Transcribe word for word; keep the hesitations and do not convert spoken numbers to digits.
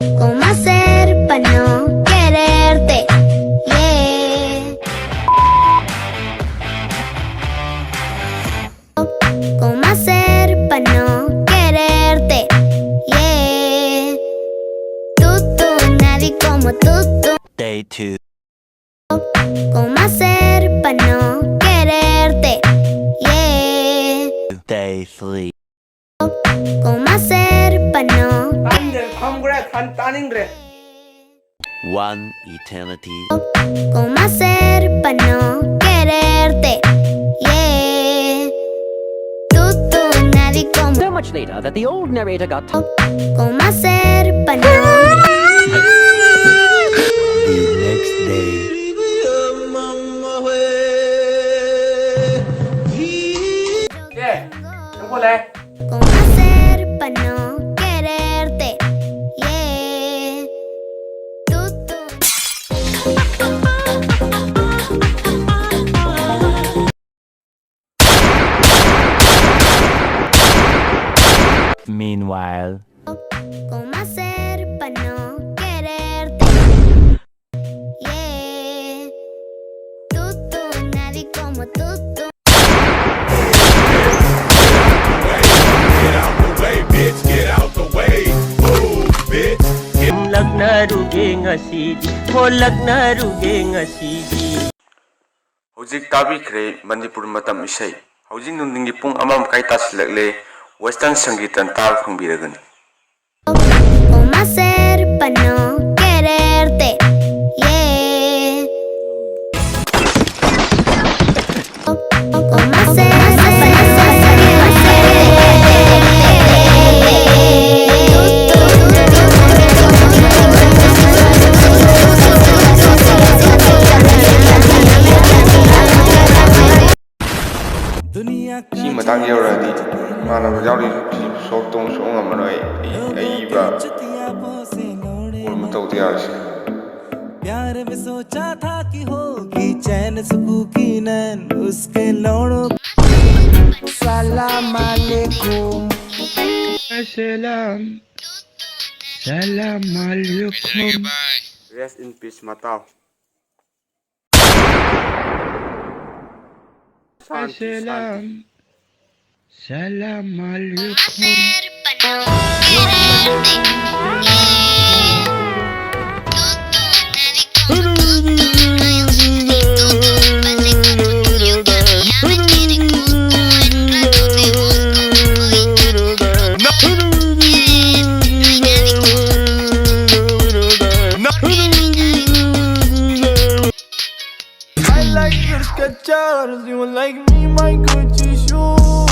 ¿Cómo hacer para no quererte? Yeah. ¿Cómo hacer para no quererte? Yeah. Tú, tú, nadie como tú, tú. Day two. ¿Cómo hacer para no quererte? Yeah. Day three. ¿Cómo hacer para no? ꯇꯥꯅꯤꯡꯗ꯭ꯔꯦ, ꯊꯝꯈ꯭ꯔꯦ, ꯈꯟ ꯇꯥꯅꯤꯡꯗ꯭ꯔꯦ꯫ One eternity. ¿Cómo hacer para no quererte? Yeah. Tú, tú, nadie como. So much later that the old narrator got. ¿Cómo hacer para no? The next day. 예, 요거네. ¿Cómo hacer para no quererte? Yeah. Tú, tú. Meanwhile. ¿Cómo hacer para no quererte? Yeah. Tú, tú, nadie como tú, tú. Get out the way, bitch, get out the way. Move, bitch. ꯂꯛꯅꯔꯨꯒꯦ ꯉꯁꯤꯗꯤ, ꯍꯣ ꯂꯛꯅꯔꯨꯒꯦ ꯉꯁꯤꯗꯤ꯫ ꯍꯧꯖꯤꯛ ꯇꯥꯕꯤꯈ꯭ꯔꯦ ꯃꯅꯤꯄꯨꯔ ꯃꯇꯝ ꯏꯁꯩ꯫ ꯍꯧꯖꯤꯛ ꯅꯨꯡꯊꯤꯟꯒꯤ ꯄꯨꯡ ꯑꯃ ꯃꯈꯥꯏ ꯇꯥꯁꯤꯜꯂꯛꯂꯦ꯫ Western ꯁꯪꯒꯤꯇ ꯇꯥꯕ ꯐꯪꯕꯤꯔꯒꯅꯤ꯫ ¿Cómo hacer para no quererte? Yeah. ¿Cómo hacer para no quererte? ꯁꯤ ꯃꯇꯥꯡ ꯌꯧꯔꯛꯑꯗꯤ ꯏꯃꯥꯟꯅꯕ ꯌꯥꯎꯔꯤ ꯁꯣꯛ ꯇꯧ ꯁꯣꯛ ꯉꯝꯃꯔꯣꯏ꯫ ꯑꯩ ꯑꯏꯕ ꯄꯣꯠ ꯑꯃ ꯇꯧꯗ ꯌꯥꯔꯣꯏ ꯁꯤ꯫ प्यार में सोचा था कि होगी चैन सुकून की नैन उसके नोड़ों। सलाम अलैकुम। सलाम। Salam alaikum. Rest in peace, ꯃꯇꯥꯎ꯫ Shanti, Shanti. Salam. Salam alaikum. I like your Skechers, you like me, my Gucci shoes.